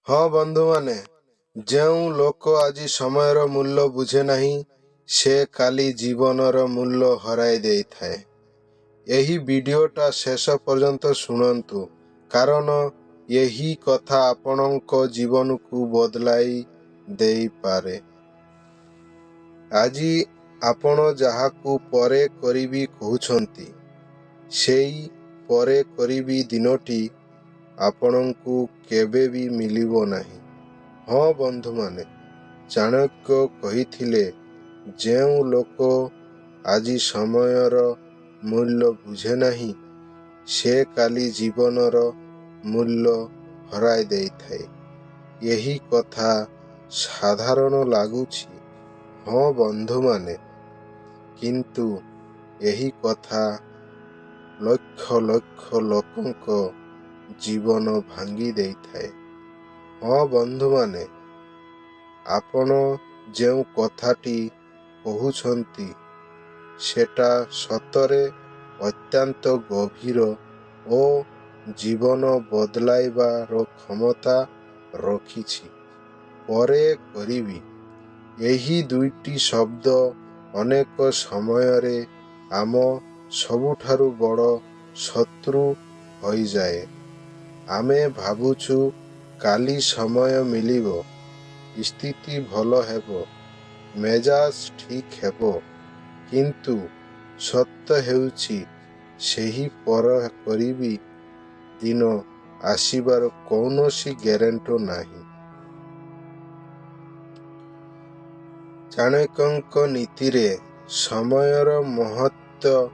ହଁ ବନ୍ଧୁମାନେ, ଯେଉଁ ଲୋକ ଆଜି ସମୟର ମୂଲ୍ୟ ବୁଝେ ନାହିଁ, ସେ କାଲି ଜୀବନର ମୂଲ୍ୟ ହରାଇ ଦେଇଥାଏ। ଏହି ଭିଡ଼ିଓଟା ଶେଷ ପର୍ଯ୍ୟନ୍ତ ଶୁଣନ୍ତୁ, କାରଣ ଏହି କଥା ଆପଣଙ୍କ ଜୀବନକୁ ବଦଳାଇ ଦେଇପାରେ। ଆଜି ଆପଣ ଯାହାକୁ ପରେ କରିବି କହୁଛନ୍ତି, ସେଇ ପରେ କରିବି ଦିନଟି ଆପଣଙ୍କୁ କେବେ ବି ମିଳିବ ନାହିଁ। ହଁ ବନ୍ଧୁମାନେ, ଚାଣକ୍ୟ କହିଥିଲେ, ଯେଉଁ ଲୋକ ଆଜି ସମୟର ମୂଲ୍ୟ ବୁଝେ ନାହିଁ, ସେ କାଲି ଜୀବନର ମୂଲ୍ୟ ହରାଇ ଦେଇଥାଏ। ଏହି କଥା ସାଧାରଣ ଲାଗୁଛି, ହଁ ବନ୍ଧୁମାନେ, କିନ୍ତୁ ଏହି କଥା ଲକ୍ଷ ଲକ୍ଷ ଲୋକଙ୍କ ଜୀବନ ଭାଙ୍ଗି ଦେଇଥାଏ। ହଁ ବନ୍ଧୁମାନେ, ଆପଣ ଯେଉଁ କଥାଟି କହୁଛନ୍ତି, ସେଟା ସତରେ ଅତ୍ୟନ୍ତ ଗଭୀର ଓ ଜୀବନ ବଦଳାଇବାର କ୍ଷମତା ରଖିଛି। ପରେ କରିବି, ଏହି ଦୁଇଟି ଶବ୍ଦ ଅନେକ ସମୟରେ ଆମ ସବୁଠାରୁ ବଡ଼ ଶତ୍ରୁ ହୋଇଯାଏ। ଆମେ ଭାବୁଛୁ କାଲି ସମୟ ମିଳିବ, ସ୍ଥିତି ଭଲ ହେବ, ମେଜାଜ ଠିକ୍ ହେବ। କିନ୍ତୁ ସତ୍ୟ ହେଉଛି, ସେହି ପର କରିବି ଦିନ ଆସିବାର କୌଣସି ଗ୍ୟାରେଣ୍ଟି ନାହିଁ। ଚାଣକ୍ୟଙ୍କ ନୀତିରେ ସମୟର ମହତ୍ତ୍ୱ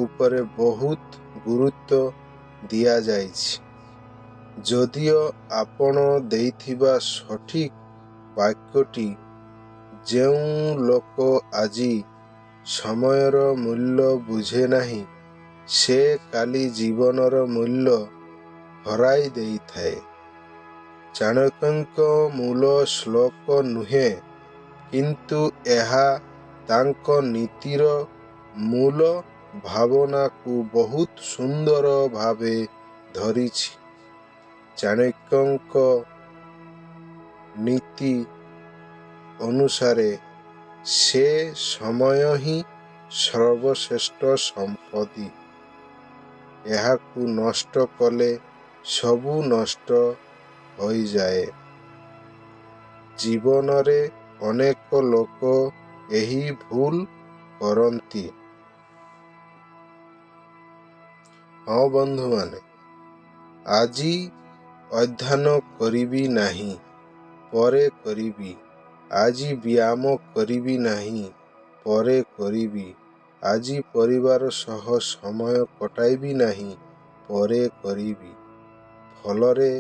ଉପରେ ବହୁତ ଗୁରୁତ୍ୱ ଦିଆଯାଇଛି। ଯଦିଓ ଆପଣ ଦେଇଥିବା ସଠିକ୍ ବାକ୍ୟଟି, ଯେଉଁ ଲୋକ ଆଜି ସମୟର ମୂଲ୍ୟ ବୁଝେ ନାହିଁ, ସେ କାଲି ଜୀବନର ମୂଲ୍ୟ ହରାଇ ଦେଇଥାଏ, ଚାଣକ୍ୟଙ୍କ ମୂଳ ଶ୍ଲୋକ ନୁହେଁ, କିନ୍ତୁ ଏହା ତାଙ୍କ ନୀତିର ମୂଳ ଭାବନାକୁ ବହୁତ ସୁନ୍ଦର ଭାବେ ଧରିଛି। ଚାଣକ୍ୟଙ୍କ ନୀତି ଅନୁସାରେ ସେ ସମୟ ହିଁ ସର୍ବଶ୍ରେଷ୍ଠ ସମ୍ପତ୍ତି। ଏହାକୁ ନଷ୍ଟ କଲେ ସବୁ ନଷ୍ଟ ହୋଇଯାଏ। ଜୀବନରେ ଅନେକ ଲୋକ ଏହି ଭୁଲ କରନ୍ତି। ହଁ ବନ୍ଧୁମାନେ, ଆଜି ଅଧ୍ୟୟନ କରିବି ନାହିଁ, ପରେ କରିବି। ଆଜି ବ୍ୟାୟାମ କରିବି ନାହିଁ, ପରେ କରିବି। ଆଜି ପରିବାର ସହ ସମୟ କଟାଇବି ନାହିଁ, ପରେ କରିବି। ଫଳରେ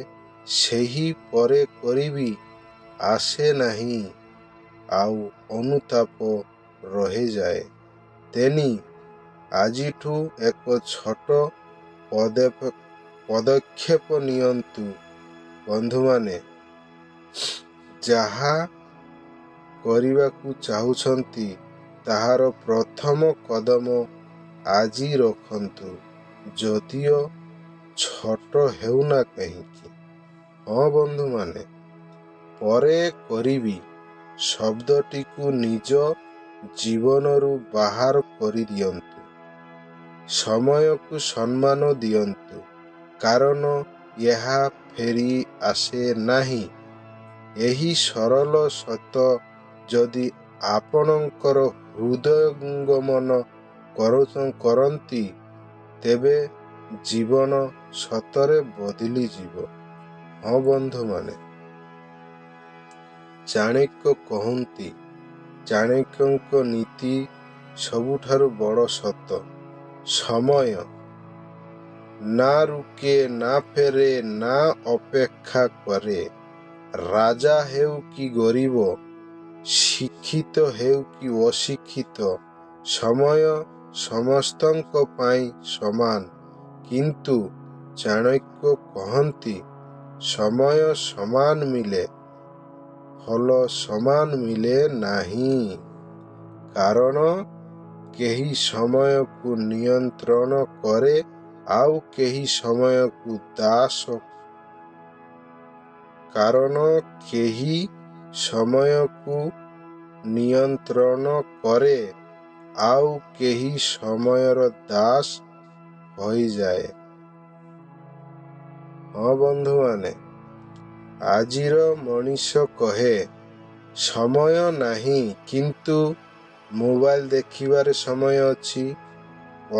ସେହି ପରେ କରିବି ଆସେ ନାହିଁ, ଆଉ ଅନୁତାପ ରହିଯାଏ। ତେଣୁ ଆଜିଠୁ ଏକ ଛୋଟ ପଦକ୍ଷେପ ନିଅନ୍ତୁ ବନ୍ଧୁମାନେ। ଯାହା କରିବାକୁ ଚାହୁଁଛନ୍ତି, ତାହାର ପ୍ରଥମ କଦମ ଆଜି ରଖନ୍ତୁ, ଯଦିଓ ଛୋଟ ହେଉନା କାହିଁକି। ହଁ ବନ୍ଧୁମାନେ, ପରେ କରିବି ଶବ୍ଦଟିକୁ ନିଜ ଜୀବନରୁ ବାହାର କରିଦିଅନ୍ତୁ। ସମୟକୁ ସମ୍ମାନ ଦିଅନ୍ତୁ, କାରଣ ଏହା ଫେରି ଆସେ ନାହିଁ। ଏହି ସରଳ ସତ ଯଦି ଆପଣଙ୍କର ହୃଦୟଙ୍ଗମ କରନ୍ତି, ତେବେ ଜୀବନ ସତରେ ବଦଳିଯିବ। ହଁ ବନ୍ଧୁମାନେ, ଚାଣକ୍ୟ କହନ୍ତି, ଚାଣକ୍ୟଙ୍କ ନୀତି ସବୁଠାରୁ ବଡ଼ ସତ, ସମୟ ନା ରୁକେ, ନା ଫେରେ, ନା ଅପେକ୍ଷା କରେ। ରାଜା ହେଉ କି ଗରିବ, ଶିକ୍ଷିତ ହେଉ କି ଅଶିକ୍ଷିତ, ସମୟ ସମସ୍ତଙ୍କ ପାଇଁ ସମାନ। କିନ୍ତୁ ଚାଣକ୍ୟ କହନ୍ତି, ସମୟ ସମାନ ମିଳେ, ଫଳ ସମାନ ମିଳେ ନାହିଁ। କାରଣ କେହି ସମୟକୁ ନିୟନ୍ତ୍ରଣ କରେ, ଆଉ କେହି ସମୟକୁ ଦାସ କାରଣ କେହି ସମୟକୁ ନିୟନ୍ତ୍ରଣ କରେ, ଆଉ କେହି ସମୟର ଦାସ ହୋଇଯାଏ। ହଁ ବନ୍ଧୁମାନେ, ଆଜିର ମଣିଷ କହେ ସମୟ ନାହିଁ, କିନ୍ତୁ ମୋବାଇଲ ଦେଖିବାରେ ସମୟ ଅଛି,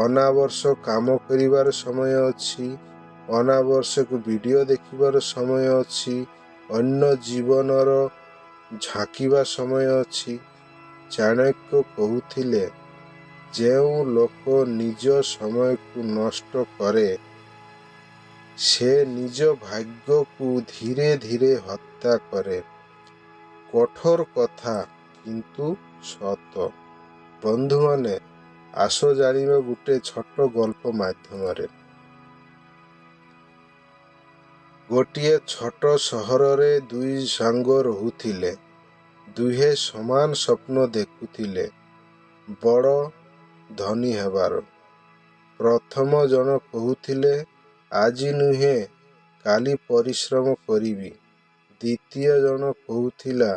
ଅନାବଶ୍ୟକ କାମ କରିବାର ସମୟ ଅଛି, ଅନାବଶ୍ୟକ ଭିଡ଼ିଓ ଦେଖିବାର ସମୟ ଅଛି, ଅନ୍ୟ ଜୀବନର ଝାଙ୍କିବା ସମୟ ଅଛି। ଚାଣକ୍ୟ କହୁଥିଲେ, ଯେଉଁ ଲୋକ ନିଜ ସମୟକୁ ନଷ୍ଟ କରେ, ସେ ନିଜ ଭାଗ୍ୟକୁ ଧୀରେ ଧୀରେ ହତ୍ୟା କରେ। କଠୋର କଥା, କିନ୍ତୁ ସତ। ବନ୍ଧୁମାନେ, ଆସ ଜାଣିବା ଗୋଟେ ଛୋଟ ଗଳ୍ପ ମାଧ୍ୟମରେ। ଗୋଟିଏ ଛୋଟ ସହରରେ ଦୁଇ ସାଙ୍ଗ ରହୁଥିଲେ। ଦୁହେଁ ସମାନ ସ୍ୱପ୍ନ ଦେଖୁଥିଲେ, ବଡ଼ ଧନୀ ହେବାର। ପ୍ରଥମ ଜଣ କହୁଥିଲେ, ଆଜି ନୁହେଁ କାଲି ପରିଶ୍ରମ କରିବି। ଦ୍ୱିତୀୟ ଜଣ କହୁଥିଲା,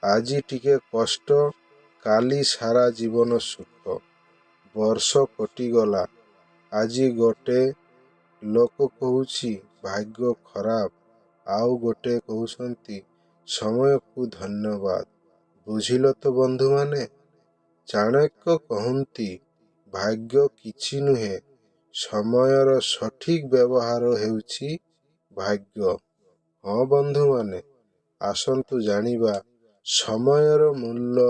ଆଜି ଟିକେ କଷ୍ଟ, କାଲି ସାରା ଜୀବନ ସୁଖ। ବର୍ଷ କଟିଗଲା। ଆଜି ଗୋଟେ ଲୋକ କହୁଛି ଭାଗ୍ୟ ଖରାପ, ଆଉ ଗୋଟେ କହୁଛନ୍ତି ସମୟକୁ ଧନ୍ୟବାଦ। ବୁଝିଲ ତ ବନ୍ଧୁମାନେ, ଚାଣକ୍ୟ କହନ୍ତି, ଭାଗ୍ୟ କିଛି ନୁହେଁ, ସମୟର ସଠିକ ବ୍ୟବହାର ହେଉଛି ଭାଗ୍ୟ। ହଁ ବନ୍ଧୁମାନେ, ଆସନ୍ତୁ ଜାଣିବା ସମୟର ମୂଲ୍ୟ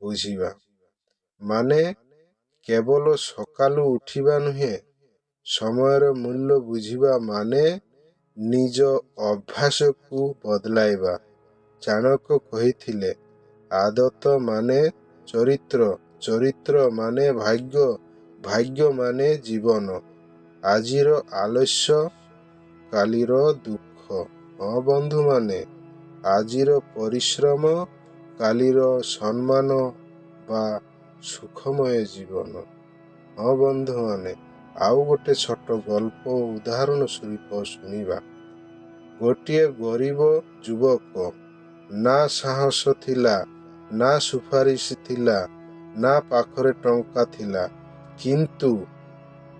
ବୁଝିବା ମାନେ କେବଳ ସକାଳୁ ଉଠିବା ନୁହେଁ। ସମୟର ମୂଲ୍ୟ ବୁଝିବା ମାନେ ନିଜ ଅଭ୍ୟାସକୁ ବଦଳାଇବା। ଚାଣକ୍ୟ କହିଥିଲେ, ଆଦତ ମାନେ ଚରିତ୍ର, ଚରିତ୍ର ମାନେ ଭାଗ୍ୟ, ଭାଗ୍ୟ ମାନେ ଜୀବନ। ଆଜିର ଆଳସ୍ୟ କାଲିର ଦୁଃଖ। ହଁ ବନ୍ଧୁମାନେ, ଆଜିର ପରିଶ୍ରମ କାଲିର ସମ୍ମାନ ବା ସୁଖମୟ ଜୀବନ। ହଁ ବନ୍ଧୁମାନେ, ଆଉ ଗୋଟେ ଛୋଟ ଗଳ୍ପ ଉଦାହରଣ ସ୍ୱରୂପ ଶୁଣିବା। ଗୋଟିଏ ଗରିବ ଯୁବକ, ନା ସାହସ ଥିଲା, ନା ସୁପାରିଶ ଥିଲା, ନା ପାଖରେ ଟଙ୍କା ଥିଲା, କିନ୍ତୁ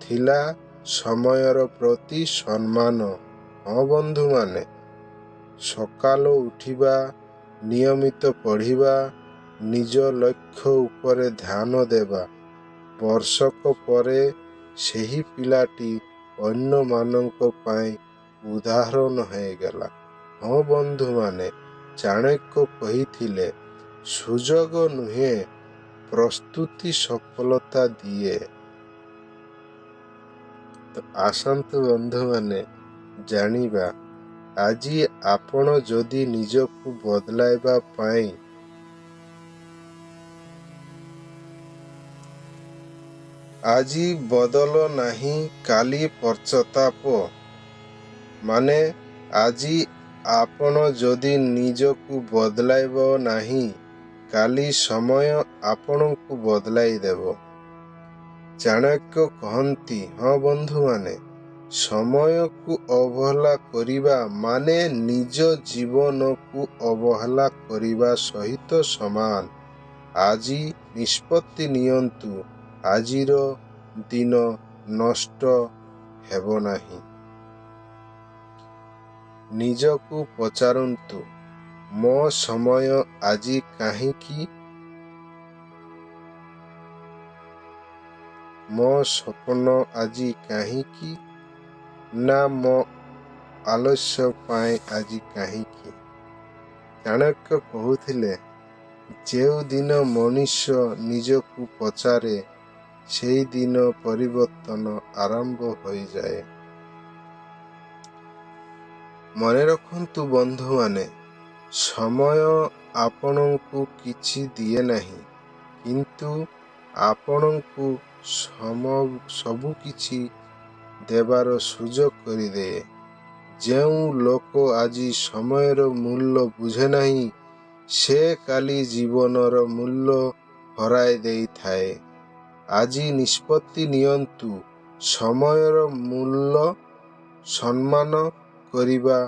ଥିଲା ସମୟର ପ୍ରତି ସମ୍ମାନ। ହଁ ବନ୍ଧୁମାନେ, ସକାଳୁ ଉଠିବା, ନିୟମିତ ପଢ଼ିବା, ନିଜ ଲକ୍ଷ୍ୟ ଉପରେ ଧ୍ୟାନ ଦେବା। ବର୍ଷକ ପରେ ସେହି ପିଲାଟି ଅନ୍ୟମାନଙ୍କ ପାଇଁ ଉଦାହରଣ ହେଇଗଲା। ହଁ ବନ୍ଧୁମାନେ, ଚାଣକ୍ୟ କହିଥିଲେ, ସୁଯୋଗ ନୁହେଁ, ପ୍ରସ୍ତୁତି ସଫଳତା ଦିଏ। ତ ଆସନ୍ତୁ ବନ୍ଧୁମାନେ ଜାଣିବା, ଆଜି ଆପଣ ଯଦି ନିଜକୁ ବଦଳାଇବା ପାଇଁ ଆଜି ବଦଳ ନାହିଁ, କାଲି ପଶ୍ଚାତାପ। ମାନେ ଆଜି ଆପଣ ଯଦି ନିଜକୁ ବଦଳାଇବ ନାହିଁ, କାଲି ସମୟ ଆପଣଙ୍କୁ ବଦଳାଇ ଦେବ। ଚାଣକ୍ୟ କହନ୍ତି, ହଁ ବନ୍ଧୁମାନେ, ସମୟକୁ ଅବହେଳା କରିବା ମାନେ ନିଜ ଜୀବନକୁ ଅବହେଳା କରିବା ସହିତ ସମାନ। ଆଜି ନିଷ୍ପତ୍ତି ନିଅନ୍ତୁ, ଆଜିର ଦିନ ନଷ୍ଟ ହେବ ନାହିଁ। ନିଜକୁ ପଚାରନ୍ତୁ, ମୋ ସମୟ ଆଜି କାହିଁକି? ମୋ ସ୍ୱପ୍ନ ଆଜି କାହିଁକି? ନା ମୋ ଆଳସ୍ୟ ପାଇଁ ଆଜି କାହିଁକି? ଚାଣକ୍ୟ କହୁଥିଲେ, ଯେଉଁଦିନ ମନୁଷ୍ୟ ନିଜକୁ ପଚାରେ, ସେଇଦିନ ପରିବର୍ତ୍ତନ ଆରମ୍ଭ ହୋଇଯାଏ। ମନେ ରଖନ୍ତୁ ବନ୍ଧୁମାନେ, ସମୟ ଆପଣଙ୍କୁ କିଛି ଦିଏ ନାହିଁ, କିନ୍ତୁ ଆପଣଙ୍କୁ ସବୁକିଛି ଦେବାର ସୁଯୋଗ କରିଦିଏ। ଯେଉଁ ଲୋକ ଆଜି ସମୟର ମୂଲ୍ୟ ବୁଝେ ନାହିଁ, ସେ କାଲି ଜୀବନର ମୂଲ୍ୟ ହରାଇ ଦେଇଥାଏ। ଆଜି ନିଷ୍ପତ୍ତି ନିଅନ୍ତୁ, ସମୟର ମୂଲ୍ୟ ସମ୍ମାନ କରିବା।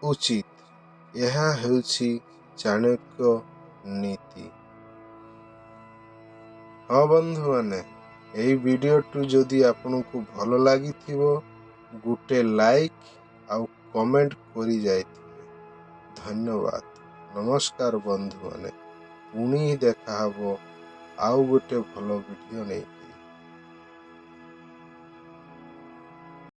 ଉଚିତ। ଏହା ହେଉଛି ଚାଣକ୍ୟ ନୀତି। ହଁ ବନ୍ଧୁମାନେ, ଏହି ଭିଡ଼ିଓଟି ଯଦି ଆପଣଙ୍କୁ ଭଲ ଲାଗିଥିବ, ଗୋଟେ ଲାଇକ୍ ଆଉ କମେଣ୍ଟ କରି ଯାଇଥିବେ। ଧନ୍ୟବାଦ, ନମସ୍କାର ବନ୍ଧୁମାନେ। ପୁଣି ଦେଖାହବ ଆଉ ଗୋଟେ ଭଲ ଭିଡ଼ିଓ ନେଇ।